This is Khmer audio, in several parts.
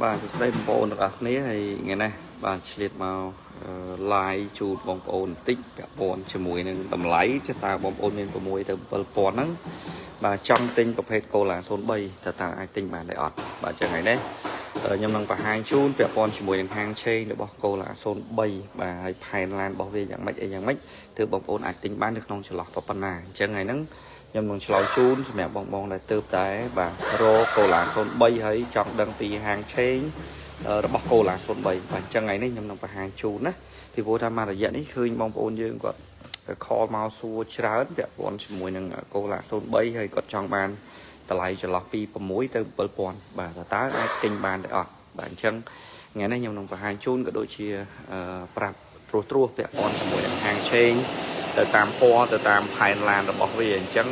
បាទសួស្តីបងប្អូនទាំងអស់គ្នាហើយថ្ងៃនេះបាទឆ្លៀតមកអឺ live ជូនបងប្អូនបន្តិចពាក់ព័ន្ធជាមួយនឹងតម្លៃចុះតើបងប្អូនមាន6ទៅ7000ហ្នឹងបាទចង់ទិញប្រភេទកូឡា03តើតើអាចទិញបានដែរអត់បាទចឹងថ្ងៃនេះខ្ញុំនឹងបង្ហាញជូនពាក់ព័ន្ធជាមួយនឹងហាងឆេងរបស់កូឡា03បាទហើយផែនឡានរបស់វាយ៉ាងម៉េចអីយ៉ាងម៉េចទើបបងប្អូនអាចទិញបាននៅក្នុងចន្លោះប៉ុណ្ណាអញ្ចឹងថ្ងៃហ្នឹងខ្ញុំនឹងឆ្លើយជូនសម្រាប់បងបងដែលទើបតែបាទរកកូឡា03ហើយចង់ដឹងពីហាងឆេងរបស់កូឡា03បាទអញ្ចឹងថ្ងៃនេះខ្ញុំនឹងបង្ហាញជូនណាពីព្រោះថាមួយរយៈនេះឃើញបងប្អូនយើងគាត់ call មកសួរច្រើនពាក់ព័ន្ធជាមួយនឹងកូឡា03ហើយគាត់ចង់បានតម្លៃចន្លោះពី6ទៅ7000បាទតើអាចទិញបានទេអត់បាទអញ្ចឹងថ្ងៃនេះខ្ញុំនឹងបង្ហាញជូនក៏ដូចជាប្រាប់ត្រួសត្រាសពាក់ព័ន្ធជាមួយនឹងហាងឆេងទៅតាមពណ៌ទៅតាមផែនឡានរបស់វាអញ្ចឹង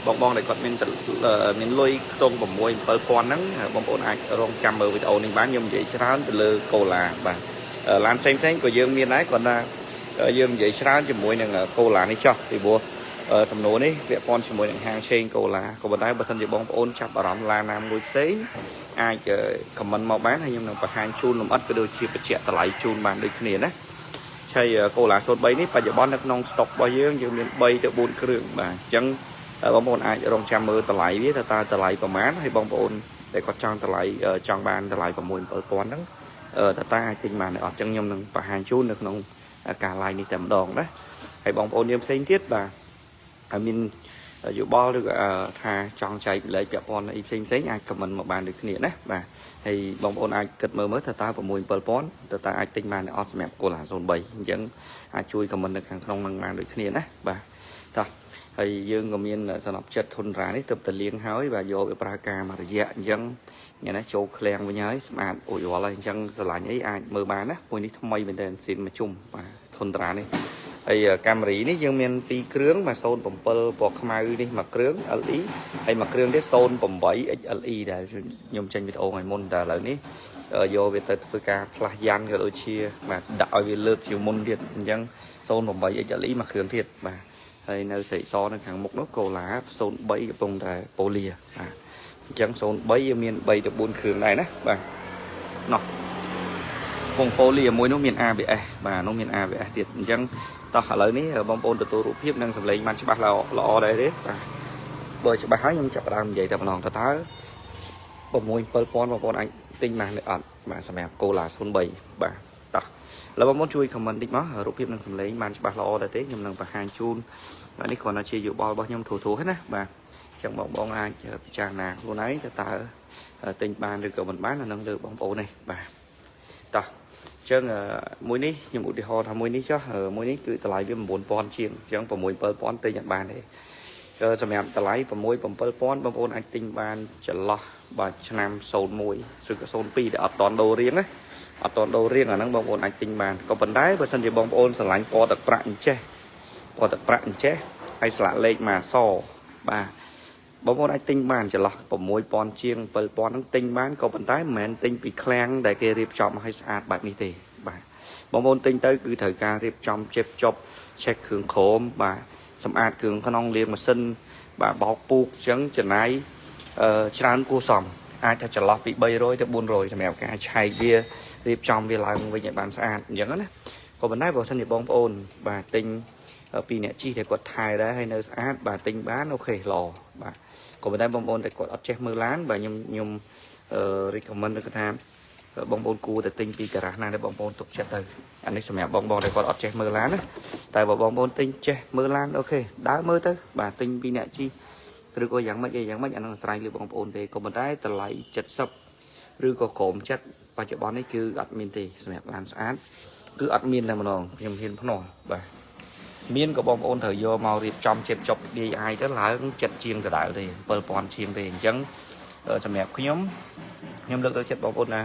បងបងដែលគាត់មានមានលុយខ្ទង់6 7000ហ្នឹងបងប្អូនអាចរងចាំមើលវីដេអូនេះបានខ្ញុំនិយាយច្រើនទៅលើកូឡាបាទឡានផ្សេងផ្សេងក៏យើងមានដែរគ្រាន់តែយើងនិយាយច្រើនជាមួយនឹងកូឡានេះចោះពីព្រោះសំណួរនេះពាក់ព័ន្ធជាមួយនឹងហាងឆេងកូឡាក៏ប៉ុន្តែបើសិនជាបងប្អូនចាប់អារម្មណ៍ឡានណាមួយផ្សេងអាច comment មកបានហើយខ្ញុំនឹងបង្ហាញជូនលម្អិតក៏ដូចជាបញ្ជាក់តម្លៃជូនបានដូចគ្នាណាឆៃកូឡា03នេះបច្ចុប្បន្ននៅក្នុង stock របស់យើងយើងមាន3ទៅ4គ្រឿងបាទអញ្ចឹងបងប្អូនអាចរងចាំមើលតម្លៃវាតើតើតម្លៃប្រមាណហើយបងប្អូនដែលគាត់ចង់តម្លៃចង់បានតម្លៃ6 7000ហ្នឹងតើតើអាចទិញបានអត់អញ្ចឹងខ្ញុំនឹងបង្ហាញជូននៅក្នុងការ live នេះតែម្ដងណាហើយបងប្អូនយើងផ្សេងទៀតបាទហើយមានយោបល់ឬក៏ថាចង់ចែករំលែកពាក់ព័ន្ធអីផ្សេងផ្សេងអាច comment មកបានដូចគ្នាណាបាទហើយបងប្អូនអាចគិតមើលមើលថាតើ6 7000តើតើអាចទិញបានអត់សម្រាប់កូឡា03អញ្ចឹងអាចជួយ comment នៅខាងក្នុងនឹងបានដូចគ្នាណាបាទតោះហើយយើងក៏មានសំណប់ចិត្តធុនរ៉ានេះទៅតែលាងហើយបាទយកវាប្រើការមួយរយៈអញ្ចឹងថ្ងៃនេះចូលឃ្លាំងវិញហើយស្អាតរួចរាល់ហើយអញ្ចឹងស្រឡាញ់អីអាចមើលបានណាមួយនេះថ្មីមែនទែនស៊ីនមកជុំបាទធុនរ៉ានេះហើយកាមេរីនេះយើងមាន2គ្រឿងបាទ07ពណ៌ខ្មៅនេះមួយគ្រឿង LE ហើយមួយគ្រឿងទៀត08 XLE ដែលខ្ញុំចេញវីដេអូថ្ងៃមុនតែឥឡូវនេះយកវាទៅធ្វើការផ្លាស់យ៉ាន់ក៏ដូចជាបាទដាក់ឲ្យវាលើកជាងមុនទៀតអញ្ចឹង08 XLE មួយគ្រឿងទៀតបាទហើយនៅសេកសនៅខាងមុខនោះកូឡា03កំពុងតែប៉ូលាបាទអញ្ចឹង03យើងមាន3ទៅ4គ្រឿងដែរណាបាទណោះពងប៉ូលាមួយនោះមាន ABS បាទនោះមាន ABS ទៀតអញ្ចឹងតោះឥឡូវនេះបងប្អូនទទួលរូបភាពនិងសម្លេងបានច្បាស់ល្អល្អដែរទេបាទបើច្បាស់ហើយខ្ញុំចាប់ផ្ដើមនិយាយតែម្ដងតើតើ6 7000បងប្អូនអាចទិញបានឬអត់បាទសម្រាប់កូឡា03បាទតោះឥឡូវបងប្អូនជួយ comment តិចមករូបភាពនិងសម្លេងបានច្បាស់ល្អដែរទេខ្ញុំនឹងបង្ហាញជូនបាទនេះគ្រាន់តែជាយោបល់របស់ខ្ញុំធូរៗហ្នឹងណាបាទអញ្ចឹងបងបងអាចពិចារណាខ្លួនឯងតើតើទិញបានឬក៏មិនបានអានឹងលើបងប្អូននេះបាទតោះអញ្ចឹងមួយនេះខ្ញុំឧទាហរណ៍ថាមួយនេះចុះមួយនេះគឺតម្លៃវា9000ជាងអញ្ចឹង6 7000ទិញអត់បានទេសម្រាប់តម្លៃ6 7000បងប្អូនអាចទិញបានចន្លោះបាទឆ្នាំ01ឬក៏02ដែលអត់តន់ដូររៀងណាអត់តន់ដូររៀងអាហ្នឹងបងប្អូនអាចទិញបានក៏ប៉ុន្តែបើសិនជាបងប្អូនស្រឡាញ់ពណ៌ទឹកប្រាក់អញ្ចេះពណ៌ទឹកប្រាក់អញ្ចេះហើយស្លាកលេខមកអសបាទបងប្អូនអាចទិញបានចន្លោះ6000ជាង7000ហ្នឹងទិញបានក៏ប៉ុន្តែមិនមែនទិញពីឃ្លាំងដែលគេរៀបចំឲ្យស្អាតបែបនេះទេបាទបងប្អូនទិញទៅគឺត្រូវការរៀបចំជិបចប់ check គ្រឿងក្រោមបាទសម្អាតគ្រឿងក្នុងលាងម៉ាស៊ីនបាទបោកពូកអញ្ចឹងចំណាយអឺច្រើនគួរសមអាចថាចន្លោះពី300ទៅ400សម្រាប់ការឆែកវារៀបចំវាឡើងវិញឲ្យបានស្អាតអញ្ចឹងណាក៏ប៉ុន្តែបើសិនជាបងប្អូនបាទទិញពីអ្នកជិះដែលគាត់ថែដែរហើយនៅស្អាតបាទទិញបាន OK ល្អបាទក៏ប៉ុន្តែបងប្អូនដែលគាត់អត់ចេះមើលឡានបាទខ្ញុំខ្ញុំអឺ recommend ឬក៏ថាបងប្អូនគួរតែទិញពីការ៉ាស់ណាដែលបងប្អូនទុកចិត្តទៅអានេះសម្រាប់បងបងដែលគាត់អត់ចេះមើលឡានណាតែបើបងប្អូនទិញចេះមើលឡាន OK ដើរមើលទៅបាទទិញពីអ្នកជិះឬក៏យ៉ាងម៉េចអីយ៉ាងម៉េចអានឹងអាស្រ័យលើបងប្អូនទេក៏ប៉ុន្តែតម្លៃ70ឬក៏ក្រោមចិត្តបច្ចុប្បន្ននេះគឺអត់មានទេសម្រាប់ឡានស្អាតគឺអត់មានតែម្ដងខ្ញុំហ៊ានភ្នាល់បាទមានក៏បងប្អូនត្រូវយកមករៀបចំជេបចប់ DI ទៅឡើងចិត្តជាងដដែលទេ7000ជាងទេអញ្ចឹងសម្រាប់ខ្ញុំខ្ញុំលើកទឹកចិត្តបងប្អូនណា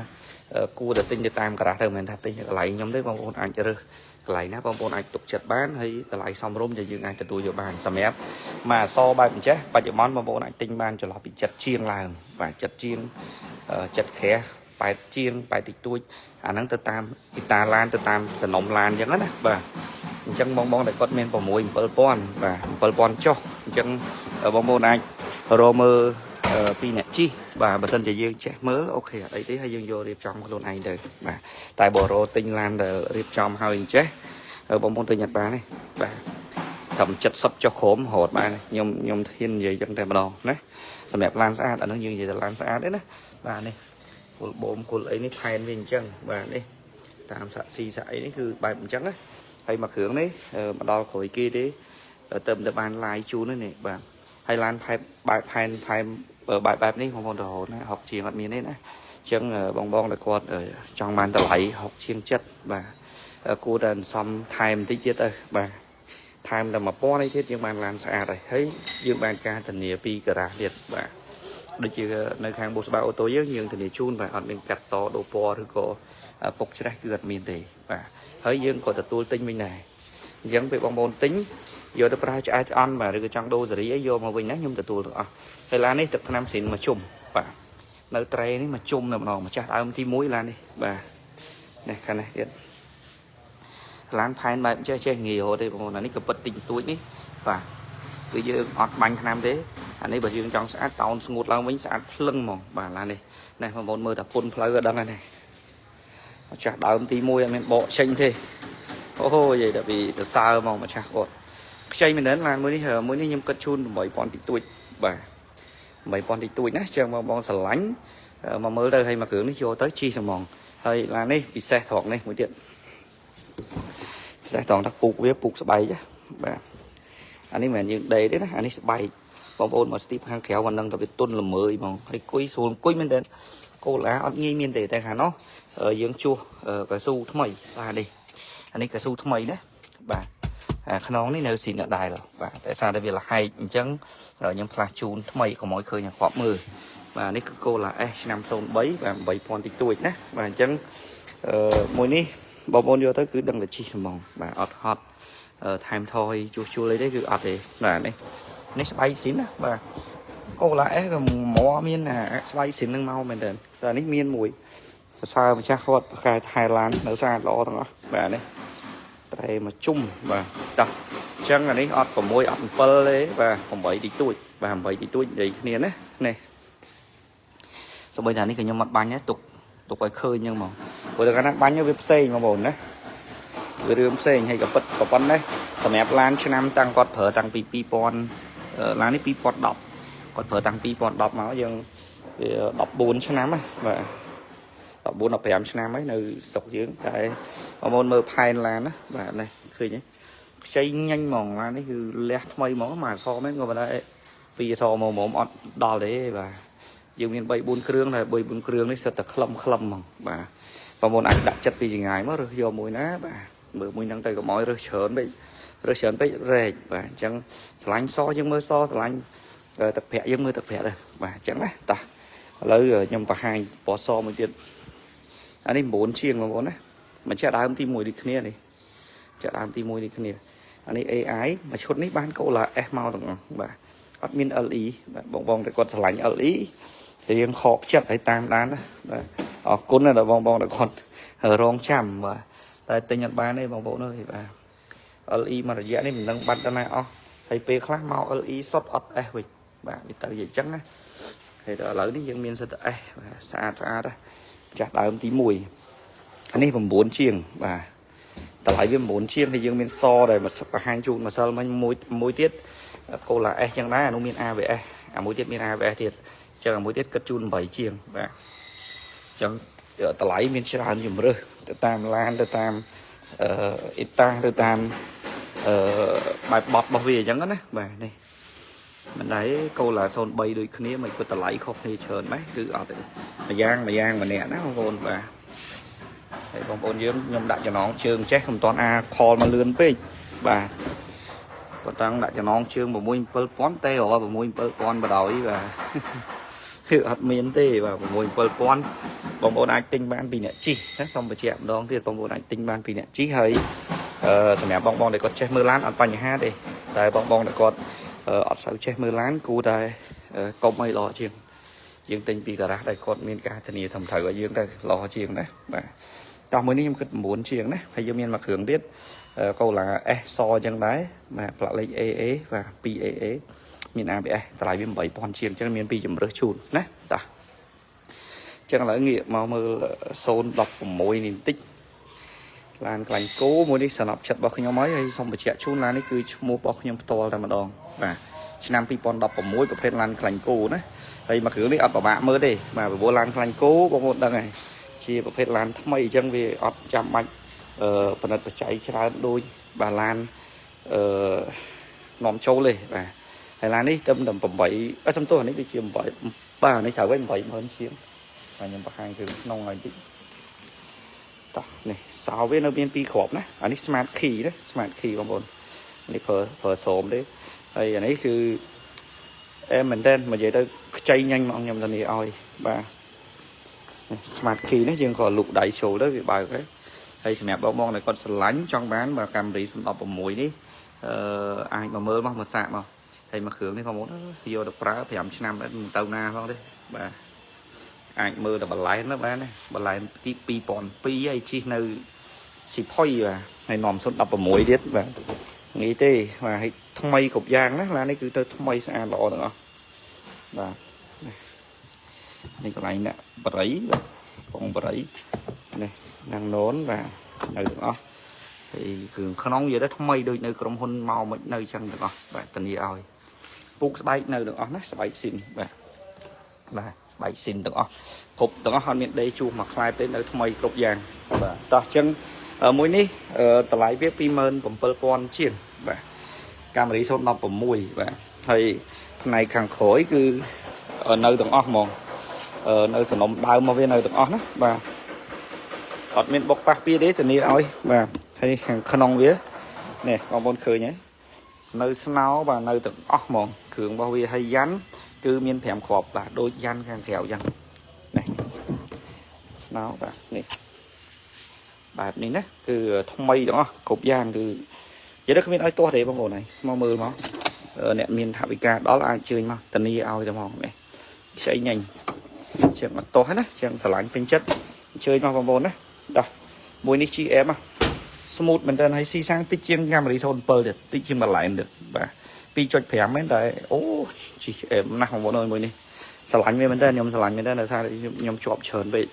គួរតែទិញទៅតាមការ៉ាស់ទៅមិនមែនថាទិញកន្លែងខ្ញុំទេបងប្អូនអាចរើសកន្លែងណាបងប្អូនអាចទុកចិត្តបានហើយតម្លៃសមរម្យដែលយើងអាចទទួលយកបានសម្រាប់មកអសបែបអញ្ចេះបច្ចុប្បន្នបងប្អូនអាចទិញបានចន្លោះពីចិត្តជាងឡើងបាទចិត្តជាងចិត្តក្រាស់8ជាង8តិចតួចអាហ្នឹងទៅតាមអ៊ីតាឡានទៅតាមសនំឡានអញ្ចឹងណាបាទអញ្ចឹងបងបងដែលគាត់មាន6 7000បាទ7000ចុះអញ្ចឹងបងប្អូនអាចរកមើល ពីអ្នកជិះបាទបើសិនជាយើងចេះមើល OK អត់អីទេហើយយើងយករៀបចំខ្លួនឯងទៅបាទតែបើរទិញឡានដែលរៀបចំហើយអញ្ចេះបងប្អូនទិញអត់បានទេបាទត្រឹម70ចុះក្រោមរត់បានខ្ញុំខ្ញុំធាននិយាយចឹងតែម្ដងណាសម្រាប់ឡានស្អាតអានោះយើងនិយាយតែឡានស្អាតទេណាបាទនេះគល់បូមគល់អីនេះផែនវាអញ្ចឹងបាទនេះតាមសាក់ស៊ីសាក់អីនេះគឺបែបអញ្ចឹងណាហើយមួយគ្រឿងនេះមកដល់ក្រោយគេទេទៅទៅបានឡាយជូននេះបាទហើយឡានផែបែបផែនផែនបែបបែបនេះបងប្អូនទៅរហូតណា60ជាងអត់មានទេណាអញ្ចឹងបងបងដែលគាត់ចង់បានតម្លៃ60ជាងចិត្តបាទគួរតែសំថែមបន្តិចទៀតទៅបាទថែមតែ1000នេះទៀតយើងបានឡានស្អាតហើយហើយយើងបានការធានាពីការ៉ាស់ទៀតបាទដូចជានៅខាងបូស្បាអូតូយើងយើងធានាជូនបាទអត់មានកាត់តដូរពណ៌ឬក៏ពុកច្រេះគឺអត់មានទេបាទហើយយើងក៏ទទួលទិញវិញដែរអញ្ចឹងពេលបងប្អូនទិញយកទៅប្រើឆ្អែតឆ្អន់បាទឬក៏ចង់ដូរសេរីអីយកមកវិញណាខ្ញុំទទួលទាំងអស់ហើយឡាននេះទឹកថ្នាំស៊ីនមកជុំបាទនៅត្រេនេះមកជុំនៅម្ដងម្ចាស់ដើមទី1ឡាននេះបាទនេះខាងនេះទៀតឡានផែនបែបចេះចេះងាយរហូតទេបងប្អូនអានេះក៏ពិតតិចតួចនេះបាទគឺយើងអត់បាញ់ថ្នាំទេអានេះបើយើងចង់ស្អាតតោនស្ងួតឡើងវិញស្អាតភ្លឹងហ្មងបាទឡាននេះនេះបងប្អូនមើលតែពុនផ្លូវក៏ដឹងដែរនេះម្ចាស់ដើមទី1អត់មានបកចេញទេអូនិយាយតែពីទៅសើហ្មងម្ចាស់គាត់ខ្ចីមែនទែនឡានមួយនេះមួយនេះខ្ញុំគិតជូន8000តិចតួចបាទ8000តិចតួចណាចឹងបងបងស្រឡាញ់មកមើលទៅហើយមួយគ្រឿងនេះយកទៅជីហ្មងហើយឡាននេះពិសេសត្រង់នេះមួយទៀតពិសេសត្រង់ថាពូកវាពូកស្បែកបាទអានេះមិនមែនយើងដេទេណាអានេះស្បែកបងប្អូនមកស្ទីបខាងក្រៅមិនដឹងតែវាទុនល្មើយហ្មងហើយគុយស្រួលអង្គុយមែនទែនកូឡាអត់ងាយមានទេតែខាងនោះយើងជួសកៅស៊ូថ្មីបាទនេះអានេះកៅស៊ូថ្មីណាបាទអាខ្នងនេះនៅស៊ីនដដែលបាទតែសារតែវាលហែកអញ្ចឹងខ្ញុំផ្លាស់ជូនថ្មីកុំឲ្យឃើញអាគ្រាប់មើលបាទនេះគឺកូឡា S ឆ្នាំ03បាទ8000តិចតួចណាបាទអញ្ចឹងអឺមួយនេះបងប្អូនយកទៅគឺដឹងតែជិះហ្មងបាទអត់ហត់ថែមថយជួសជុលអីទេគឺអត់ទេបាទនេះនេះស្បែកស៊ីនណាបាទកូឡា S ក៏មកមានអាស្បែកស៊ីននឹងមកមែនតើតែនេះមានមួយសរសើរម្ចាស់គាត់ប្រកែថែឡាននៅស្អាតល្អទាំងអស់បាទនេះត្រេមកជុំបាទតោះអញ្ចឹងអានេះអត់6អត់7ទេបាទ8តិចតួចបាទ8តិចតួចនិយាយគ្នាណានេះសូម្បីថានេះក៏ខ្ញុំអត់បាញ់ដែរទុកទុកឲ្យឃើញអញ្ចឹងហ្មងព្រោះតែកាលណាបាញ់វាផ្សេងបងប្អូនណាវារឿងផ្សេងហើយក៏ពិតក៏ប៉ុណ្ណេះសម្រាប់ឡានឆ្នាំតាំងគាត់ប្រើតាំងពី2000ឡាននេះ2010គាត់ប្រើតាំង2010មកយើងវា14ឆ្នាំណាបាទ14 15ឆ្នាំហើយនៅស្រុកយើងតែបងប្អូនមើលផែនឡានណាបាទនេះឃើញទេខ្ចីញញហ្មងឡាននេះគឺលះថ្មីហ្មងមួយអក្សរមែនក៏ប៉ុន្តែពីរអក្សរមកហ្មងអត់ដល់ទេបាទយើងមាន3 4គ្រឿងតែ3 4គ្រឿងនេះសិតតែក្លឹមក្លឹមហ្មងបាទបងប្អូនអាចដាក់ចិត្តពីចងាយមករើសយកមួយណាបាទមើលមួយហ្នឹងទៅកុំឲ្យរើសច្រើនពេករើសច្រើនពេករែកបាទអញ្ចឹងស្រឡាញ់សយើងមើលសស្រឡាញ់ទឹកប្រាក់យើងមើលទឹកប្រាក់ទៅបាទអញ្ចឹងណាតោះឥឡូវខ្ញុំបង្ហាញពណ៌សមួយទៀតអានេះ9ជាងបងប្អូនណាមួយជាដើមទី1ដូចគ្នានេះជាដើមទី1ដូចគ្នាអានេះ AI មួយឈុតនេះបានកូឡា S មកទាំងអស់បាទអត់មាន LE បាទបងបងតែគាត់ស្រឡាញ់ LE រៀងខកចិត្តឲ្យតាមដានណាបាទអរគុណណាស់ដល់បងបងដែលគាត់រងចាំបាទតែទិញអត់បានទេបងប្អូនអើយបាទ LE មួយរយៈនេះមិនដឹងបាត់ដល់ណាអស់ហើយពេលខ្លះមក LE សុទ្ធអត់ S វិញបាទវាទៅជាអញ្ចឹងណាហើយដល់ឥឡូវនេះយើងមានសិតតែ S បាទស្អាតស្អាតណាចាស់ដើមទី1អានេះ9ជាងបាទតម្លៃវា9ជាងហើយយើងមានសដែលមកបង្ហាញជូនម្សិលមិញមួយមួយទៀតកូឡា S ចឹងដែរអានោះមាន ABS អាមួយទៀតមាន ABS ទៀតចឹងអាមួយទៀតគិតជូន8ជាងបាទចឹងតម្លៃមានច្រើនជំរើសទៅតាមឡានទៅតាមអឺអ៊ីតាទៅតាមអឺបែបបត់របស់វាអញ្ចឹងណាបាទនេះមិនដែរកូឡា03ដូចគ្នាមិនក៏តម្លៃខុសគ្នាច្រើនម៉េះគឺអត់ទេមួយយ៉ាងមួយយ៉ាងម្នាក់ណាបងប្អូនបាទហើយបងប្អូនយើងខ្ញុំដាក់ចំណងជើងចេះកុំតន់អាខលមកលឿនពេកបាទគាត់តាំងដាក់ចំណងជើង6 7000ទេរក6 7000បដ ாய் បាទគឺអត់មានទេបាទ6 7000បងប្អូនអាចទិញបានពីអ្នកជិះណាសូមបញ្ជាក់ម្ដងទៀតបងប្អូនអាចទិញបានពីអ្នកជិះហើយអឺសម្រាប់បងបងដែលគាត់ចេះមើលឡានអត់បញ្ហាទេតែបងបងដែលគាត់អត់សូវចេះមើលឡានគួរតែកុំឲ្យល្អជាងយើងទិញពីការ៉ាស់ដែលគាត់មានការធានាត្រឹមត្រូវឲ្យយើងទៅល្អជាងណាបាទតោះមួយនេះខ្ញុំគិត9ជាងណាហើយយើងមានមួយគ្រឿងទៀតកូឡា S សអញ្ចឹងដែរបាទផ្លាកលេខ AA បាទ 2AA មាន ABS តម្លៃវា8000ជាងអញ្ចឹងមានពីរជំរើសជូនណាតោះចឹងឥឡូវងាកមកមើល016នេះបន្តិចឡានខ្លាញ់គោមួយនេះសំណប់ចិត្តរបស់ខ្ញុំហើយហើយសូមបញ្ជាក់ជូនឡាននេះគឺឈ្មោះរបស់ខ្ញុំផ្ទាល់តែម្ដងបាទឆ្នាំ2016ប្រភេទឡានខ្លាញ់គោណាហើយមួយគ្រឿងនេះអត់ពិបាកមើលទេបាទព្រោះឡានខ្លាញ់គោបងប្អូនដឹងហើយជាប្រភេទឡានថ្មីអញ្ចឹងវាអត់ចាំបាច់អឺផលិតបច្ច័យច្រើនដូចបាទឡានអឺនាំចូលទេបាទហើយឡាននេះទៅតែ8អត់សំទោសអានេះដូចជា8បាទនេះត្រូវហើយ80000ជាងបាទខ្ញុំបង្ហាញគ្រឿងក្នុងឲ្យតិចតោះនេះសោវានៅមានពីរគ្រាប់ណាអានេះ smart key ណា smart key បងប្អូននេះប្រើប្រើស្រោមទេហើយអានេះគឺអែមមែនតើមកនិយាយទៅខ្ចីញ៉ាញ់មកខ្ញុំធានាឲ្យបាទនេះ smart key នេះយើងក៏លូកដៃចូលទៅវាបើកហើយហើយសម្រាប់បងបងដែលគាត់ស្រឡាញ់ចង់បានបាទ Camry 016នេះអឺអាចមកមើលមកមកសាកមកហើយមួយគ្រឿងនេះបងប្អូនយកទៅប្រើ5ឆ្នាំដែរមិនទៅណាផងទេបាទអាចមើលតែបន្លែនទៅបានទេបន្លែនទី2002ហើយជិះនៅស៊ីផុយបាទហើយនាំ016ទៀតបាទងាយទេបាទហើយថ្មីគ្រប់យ៉ាងណាឡាននេះគឺទៅថ្មីស្អាតល្អទាំងអស់បាទនេះកន្លែងអ្នកបរិយបាទបងបរិយនេះណាងណូនបាទនៅទាំងអស់ហើយគ្រឿងក្នុងនិយាយទៅថ្មីដូចនៅក្រុមហ៊ុនមកមិននៅចឹងទាំងអស់បាទធានាឲ្យពូកស្បែកនៅទាំងអស់ណាស្បែកស៊ីនបាទបាទស្បែកស៊ីនទាំងអស់គ្រប់ទាំងអស់អត់មានដេជួសមួយខ្លែទេនៅថ្មីគ្រប់យ៉ាងបាទតោះចឹងមួយនេះតម្លៃវា27000ជាងបាទ Camry 016បាទហើយផ្នែកខាងក្រោយគឺនៅទាំងអស់ហ្មងនៅសំណុំដើមមកវានៅទាំងអស់ណាបាទអត់មានបុកប៉ះពីទេធានាឲ្យបាទហើយខាងក្នុងវានេះបងប្អូនឃើញហើយនៅស្នោបាទនៅទាំងអស់ហ្មងគ្រឿងរបស់វាហើយយ៉ាន់គឺមាន5គ្រាប់បាទដូចយ៉ាន់ខាងក្រៅយ៉ាងនេះស្នោបាទនេះបែបនេះណាគឺថ្មីទាំងអស់គ្រប់យ៉ាងគឺនិយាយទៅគ្មានឲ្យទាស់ទេបងប្អូនហើយមកមើលមកអ្នកមានថវិកាដល់អាចជើញមកធានាឲ្យតែហ្មងនេះខ្ចីញ៉ាញ់ជាងអត់ទាស់ណាជាងស្រឡាញ់ពេញចិត្តអញ្ជើញមកបងប្អូនណាដោះមួយនេះ GM smooth មែនតើហើយស៊ីសាំងតិចជាង Camry 07ទៀតតិចជាងបន្លែមទៀតបាទ2.5មែនតែអូ GM ណាស់បងប្អូនអើយមួយនេះស្រឡាញ់វាមែនតើខ្ញុំស្រឡាញ់មែនតើដោយសារខ្ញុំជាប់ច្រើនពេក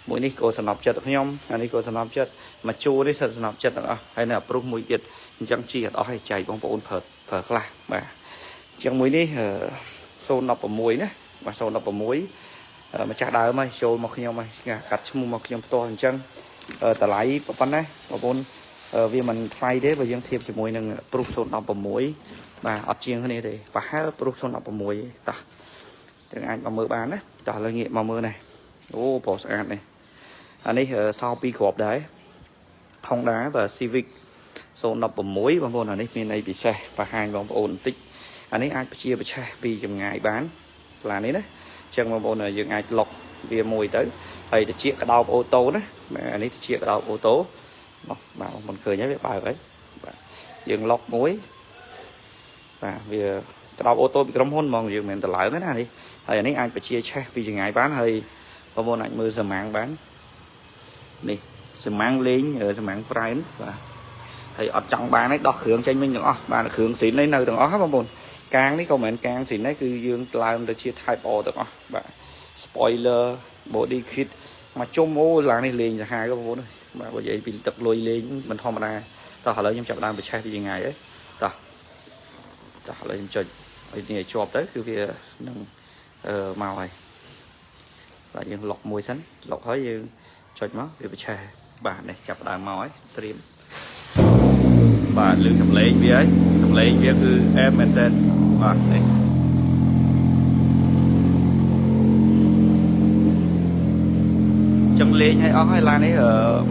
មួយនេះក៏សំណប់ចិត្តខ្ញុំអានេះក៏សំណប់ចិត្តមកជួនេះសិតសំណប់ចិត្តទាំងអស់ហើយនៅអាប្រុសមួយទៀតអញ្ចឹងជីអត់អស់ឲ្យចែកបងប្អូនប្រើប្រើខ្លះបាទអញ្ចឹងមួយនេះ016ណាបាទ016ម្ចាស់ដើមហើយចូលមកខ្ញុំហើយកាត់ឈ្មោះមកខ្ញុំផ្ទាល់អញ្ចឹងតម្លៃប៉ុណ្ណេះបងប្អូនវាមិនថ្លៃទេបើយើងធៀបជាមួយនឹងប្រុស016បាទអត់ជាងគ្នាទេប្រហែលប្រុស016តោះទាំងអាចមកមើលបានណាតោះឥឡូវងាកមកមើលនេះអូប្រុសស្អាតនេះអានេះសោពីរគ្រាប់ដែរ Honda បាទ Civic 016បងប្អូនអានេះមានអីពិសេសបង្ហាញបងប្អូនបន្តិចអានេះអាចពជាប្រឆេះពីចម្ងាយបានឡាននេះណាអញ្ចឹងបងប្អូនយើងអាចលុកវាមួយទៅហើយតិចក្តោប auto ណាអានេះតិចក្តោប auto មកបាទបងប្អូនឃើញហើយវាបើកហើយបាទយើងលុកមួយបាទវាក្តោប auto ពីក្រុមហ៊ុនហ្មងយើងមិនមែនតម្លើងទេណានេះហើយអានេះអាចបជាឆេះពីចម្ងាយបានហើយបងប្អូនអាចមើលសមាំងបាននេះសមាំងលេងសមាំងប្រែនបាទហើយអត់ចង់បានទេដោះគ្រឿងចេញវិញទាំងអស់បាទគ្រឿងស៊ីននេះនៅទាំងអស់ហ្នឹងបងប្អូនកាងនេះក៏មិនមែនកាងស៊ីនដែរគឺយើងឡើងទៅជា Type R ទាំងអស់បាទ spoiler body kit មកជុំអូឡាននេះលេងសាហាវបងប្អូនបាទបើនិយាយពីទឹកលុយលេងមិនធម្មតាតោះឥឡូវខ្ញុំចាប់ដើមប្រឆេះពីថ្ងៃហើយតោះតោះឥឡូវខ្ញុំចុចឲ្យនេះឲ្យជាប់ទៅគឺវានឹងអឺមកហើយបាទយើងលុកមួយសិនលុកហើយយើងចុចមកវាប្រឆេះបាទនេះចាប់ដើមមកហើយត្រៀមបាទលើសំឡេងវាហើយសំឡេងវាគឺអែមមែនតើបាទនេះ ចឹងលេងឲ្យអស់ហើយឡាននេះ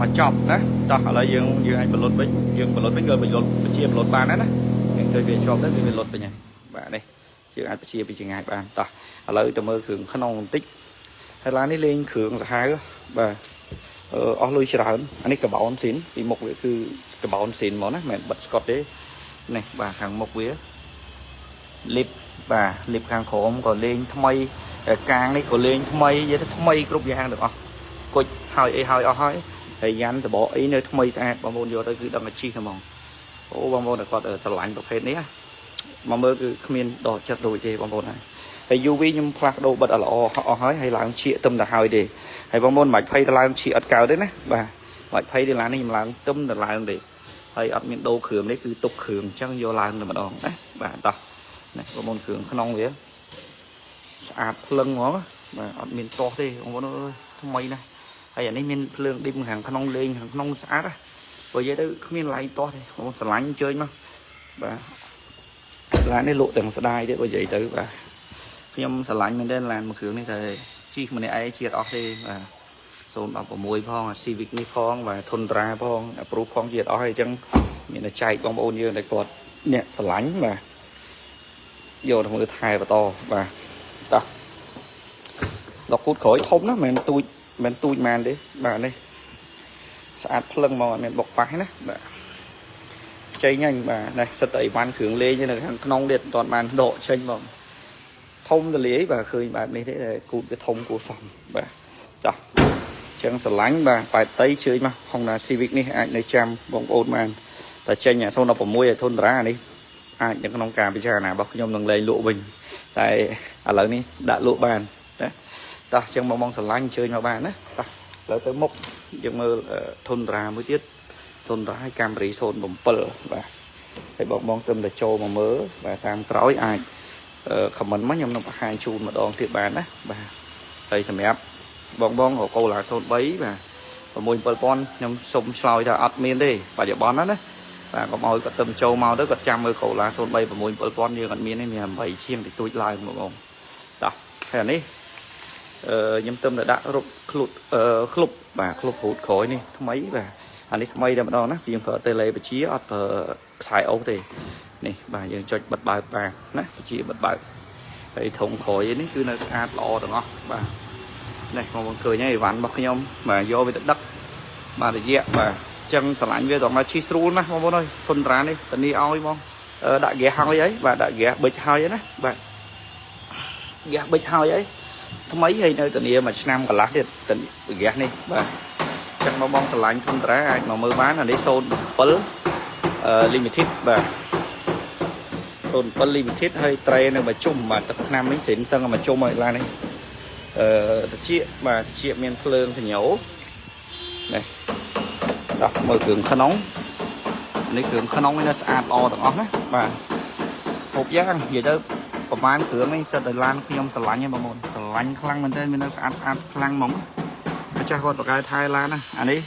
មកចប់ណាតោះឥឡូវយើងយើងអាចបលុតវិញយើងបលុតវិញក៏បលុតបញ្ជាបលុតបានដែរណាយើងឃើញវាជាប់ទៅវាលុតវិញហើយបាទនេះយើងអាចបញ្ជាពីចង្ងាយបានតោះឥឡូវទៅមើលគ្រឿងក្នុងបន្តិចហើយឡាននេះលេងគ្រឿងសាហាវបាទអឺអស់លុយច្រើនអានេះកបោនស៊ីនពីមុខវាគឺកបោនស៊ីនហ្មងណាមិនមែនបិទស្កុតទេនេះបាទខាងមុខវាលីបបាទលីបខាងក្រោមក៏លេងថ្មីកាងនេះក៏លេងថ្មីនិយាយទៅថ្មីគ្រប់យ៉ាងទាំងអស់គុជហើយអីហើយអស់ហើយហើយយ៉ាន់សបកអីនៅថ្មីស្អាតបងប្អូនយកទៅគឺដឹងតែជីហ្មងអូបងប្អូនតែគាត់ស្រឡាញ់ប្រភេទនេះណា មកមើលគឺគ្មានដកចិត្តរួចទេបងប្អូនហើយហើយ UV ខ្ញុំផ្លាស់ប្ដូរបិទឲ្យល្អអស់ហើយហើយឡើងឈៀកទឹមទៅហើយទេហើយបងប្អូនមិនបាច់ភ័យទៅឡើងឈៀកអត់កើតទេណាបាទមិនបាច់ភ័យទេឡាននេះខ្ញុំឡើងទឹមទៅឡើងទេហើយអត់មានដូរគ្រឿងនេះគឺទុកគ្រឿងអញ្ចឹងយកឡើងតែម្ដងណាបាទតោះនេះបងប្អូនគ្រឿងក្នុងវាស្អាតភ្លឹងហ្មងបាទអត់មានទាស់ទេបងប្អូនអើយថ្មីណាស់ហើយអានេះមានភ្លើងឌីមខាងក្នុងលេងខាងក្នុងស្អាតណាបើនិយាយទៅគ្មានឡៃទាស់ទេបងប្អូនស្រឡាញ់អញ្ជើញមកបាទឡាននេះលក់ទាំងស្ដាយទៀតបើនិយាយទៅបាទខ្ញុំស្រឡាញ់មែនទែនឡានមួយគ្រឿងនេះតែជីកម្នាក់ឯងជាតិអស់ទេបាទ016ផង Civic នេះផងបាទ Tundra ផង Approve ផងជាតិអស់ហើយអញ្ចឹងមានតែចែកបងប្អូនយើងដែលគាត់អ្នកស្រឡាញ់បាទយកទៅមើលថែបន្តបាទតោះដល់គូតក្រោយធំណាស់មិនមែនទូចមិនទូចម៉ានទេបាទនេះស្អាតភ្លឹងហ្មងអត់មានបុកប៉ះណាបាទខ្ចីញ៉ាញ់បាទនេះសិតតែអីវ៉ាន់គ្រឿងលេងនៅខាងក្នុងទៀតមិនទាន់បានដកចេញហ្មងធំទលាយបាទឃើញបែបនេះទេគូតវាធំគួរសមបាទតោះចឹងស្រឡាញ់បាទប៉ែតតីជើញមក Honda Civic នេះអាចនៅចាំបងប្អូនបានតែចេញ016ឲ្យ Tundra នេះអាចនៅក្នុងការពិចារណារបស់ខ្ញុំនឹងលែងលក់វិញតែឥឡូវនេះដាក់លក់បានណាតោះចឹងបងបងស្រឡាញ់ជើញមកបានណាតោះឥឡូវទៅមុខយើងមើល Tundra មួយទៀត Tundra ឲ្យ Camry 07បាទហើយបងបងទៅតែចូលមកមើលបាទតាមក្រោយអាច comment មកខ្ញុំនឹងបង្ហាញជូនម្ដងទៀតបានណាបាទហើយសម្រាប់បងបងរកកូឡា03បាទ6 7000ខ្ញុំសុំឆ្លើយថាអត់មានទេបច្ចុប្បន្នណាណាបាទកុំឲ្យគាត់ទៅចូលមកទៅគាត់ចាំមើលកូឡា03 6 7000យើងអត់មានទេមាន8ជាងតិចតួចឡើងបងបងតោះហើយអានេះអឺខ្ញុំទៅតែដាក់រុបក្លុតអឺក្លុបបាទក្លុបរូតក្រោយនេះថ្មីបាទអានេះថ្មីតែម្ដងណាយើងប្រើតេឡេបជាអត់ប្រើខ្សែអូសទេនេះបាទយើងចុចបិទបើកបាទណាបជាបិទបើកហើយធុងក្រោយនេះគឺនៅស្អាតល្អទាំងអស់បាទនេះបងប្អូនឃើញហើយអីវ៉ាន់របស់ខ្ញុំបាទយកវាទៅដឹកបាទរយៈបាទចឹងស្រឡាញ់វាត្រង់ថាជិះស្រួលណាស់បងប្អូនអើយធុនត្រានេះធានាឲ្យហ្មងដាក់ហ្គាសហើយអីបាទដាក់ហ្គាសបិចហើយណាបាទហ្គាសបិចហើយអីថ្មីហើយនៅធានាមួយឆ្នាំកន្លះទៀតហ្គាសនេះបាទចឹងបងបងស្រឡាញ់ធុនត្រាអាចមកមើលបានអានេះ07អឺ limited បាទ07 limited ហើយត្រេនៅមួយជុំបាទទឹកថ្នាំនេះស្រិនសឹងមួយជុំហើយឡាននេះអឺតិចបាទតិចមានភ្លើងសញ្ញោនេះដោះមើលគ្រឿងក្នុងនេះគ្រឿងក្នុងនេះនៅស្អាតល្អទាំងអស់ណាបាទគ្រប់យ៉ាងនិយាយទៅប្រហែលគ្រឿងនេះសិតតែឡានខ្ញុំស្រឡាញ់ហ្នឹងបងប្អូនស្រឡាញ់ខ្លាំងមែនទែនមាននៅស្អាតស្អាតខ្លាំងហ្មងម្ចាស់គាត់បកកែថែឡានណាអានេះ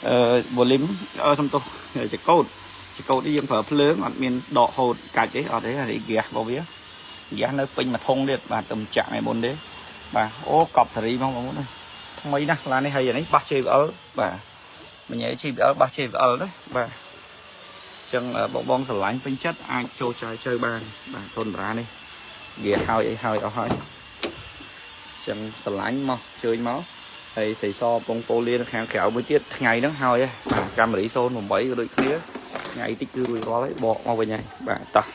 អឺ volume អឺសំទោសចកោតចកោតនេះយើងប្រើភ្លើងអត់មានដកហូតកាច់ទេអត់ទេអានេះហ្គាសរបស់វាហ្គាសនៅពេញមួយធុងទៀតបាទទៅចាក់ថ្ងៃមុនទេបាទអូកប់សេរីហ្មងបងប្អូនថ្មីណាស់ឡាននេះហើយអានេះបាស JBL បាទមញ៉ែ JBL បាស JBL ណាបាទចឹងបងបងស្រឡាញ់ពេញចិត្តអាចចូលចែកជើបានបាទធនតារានេះវាហើយអីហើយអស់ហើយចឹងស្រឡាញ់មកជើញមកហើយស្រីសពងពោលៀនខាងក្រៅមួយទៀតថ្ងៃហ្នឹងហើយកាមេរី08ក៏ដូចគ្នាថ្ងៃតិចគឺរួចរាល់ហើយបកមកវិញហើយបាទតោះ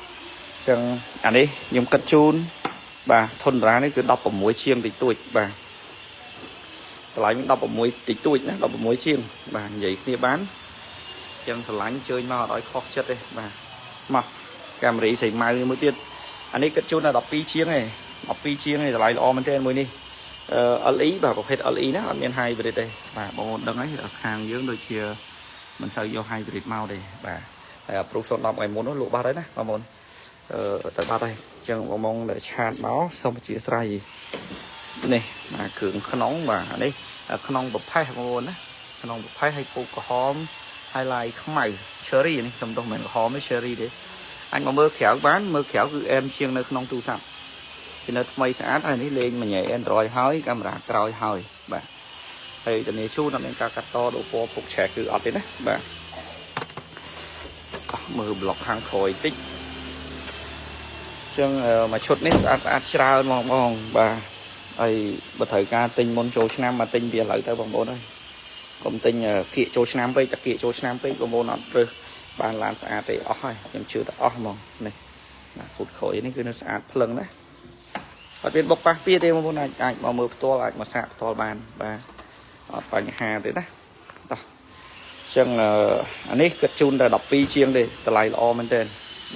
ចឹងអានេះខ្ញុំគិតជូនបាទធនតារានេះគឺ16ជាងតិចតួចបាទតម្លៃ16តិចតួចណា16ជាងបាទនិយាយគ្នាបានចឹងស្រឡាញ់ជើញមកអត់ឲ្យខុសចិត្តទេបាទមកកាមេរីស្រីម៉ៅមួយទៀតអានេះគិតជូនដល់12ជាងឯង12ជាងឯងតម្លៃល្អមែនទែនមួយនេះអឺ LE បាទប្រភេទ LE ណាអត់មាន hybrid ទេបាទបងប្អូនដឹងហើយខាងយើងដូចជាមិនសូវយក hybrid មកទេបាទហើយ Approve 010ថ្ងៃមុននោះលក់បាត់ហើយណាបងប្អូនអឺទៅបាត់ហើយអញ្ចឹងបងបងដែល chat មកសូមអធិស្ឋាននេះបាទគ្រឿងក្នុងបាទនេះក្នុងប្រផេះបងប្អូនណាក្នុងប្រផេះហើយពូកក្រហមហើយឡាយខ្មៅ cherry នេះសំទោសមិនមែនក្រហមទេ cherry ទេអញមកមើលក្រៅបានមើលក្រៅគឺអែមជាងនៅក្នុងទូរស័ព្ទពីនៅថ្មីស្អាតហើយនេះលេងមួយញ៉ៃ Android ហើយកាមេរ៉ាក្រោយហើយបាទហើយធានាជូនអត់មានការកាត់តដូរពណ៌ពុកឆែកគឺអត់ទេណាបាទមើលប្លុកខាងក្រោយតិចចឹងមួយឈុតនេះស្អាតស្អាតច្រើនហ្មងបងបាទហើយបើត្រូវការទិញមុនចូលឆ្នាំមកទិញវាឥឡូវទៅបងប្អូនអើយកុំទិញគៀកចូលឆ្នាំពេកតែគៀកចូលឆ្នាំពេកបងប្អូនអត់រើសបានឡានស្អាតទេអស់ហើយខ្ញុំជឿតែអស់ហ្មងនេះណាគូតក្រោយនេះគឺនៅស្អាតភ្លឹងណាអត់មានបុកប៉ះពៀទេបងប្អូនអាចអាចមកមើលផ្ទាល់អាចមកសាកផ្ទាល់បានបាទអត់បញ្ហាទេណាតោះចឹងអានេះគិតជូនតែ12ជាងទេតម្លៃល្អមែនទែន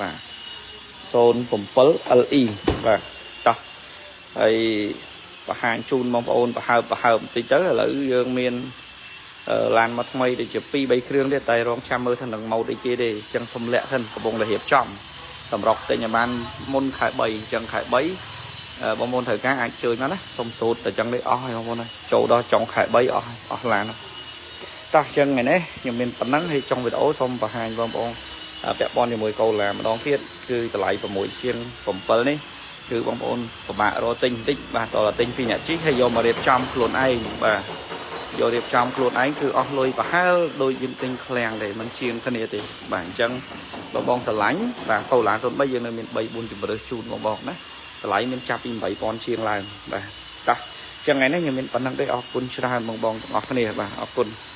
បាទ 07 LE បាទតោះហើយបង្ហាញជូនបងប្អូនប្រហើបប្រហើបបន្តិចទៅឥឡូវយើងមានឡានមកថ្មីដូចជា2 3គ្រឿងទៀតតែរងចាំមើលថានឹងម៉ូតអីគេទេអញ្ចឹងសុំលាក់សិនកំពុងតែរៀបចំសម្រុកទិញឲ្យបានមុនខែ3អញ្ចឹងខែ3បងប្អូនត្រូវការអាចជើញមកណាសុំសូត្រតែអញ្ចឹងនេះអស់ហើយបងប្អូនចូលដល់ចុងខែ3អស់ហើយអស់ឡានហើយតោះអញ្ចឹងថ្ងៃនេះខ្ញុំមានប៉ុណ្ណឹងហើយចុងវីដេអូសូមបង្ហាញបងប្អូនពាក់ព័ន្ធជាមួយកូឡាម្ដងទៀតគឺតម្លៃ6ជាង7នេះគឺបងប្អូនពិបាករកទិញបន្តិចបាទតើទិញពីអ្នកជិះហើយយកមករៀបចំខ្លួនឯងបាទយករៀបចំខ្លួនឯងគឺអស់លុយប្រហែលដូចយើងទិញឃ្លាំងទេមិនជាងគ្នាទេបាទអញ្ចឹងបងបងស្រឡាញ់បាទកូឡា03យើងនៅមាន3 4ជម្រើសជូនបងបងណាតម្លៃមានចាប់ពី8000ជាងឡើងបាទតោះចឹងថ្ងៃនេះខ្ញុំមានប៉ុណ្ណឹងទេអរគុណច្រើនបងបងទាំងអស់គ្នាបាទអរគុណ។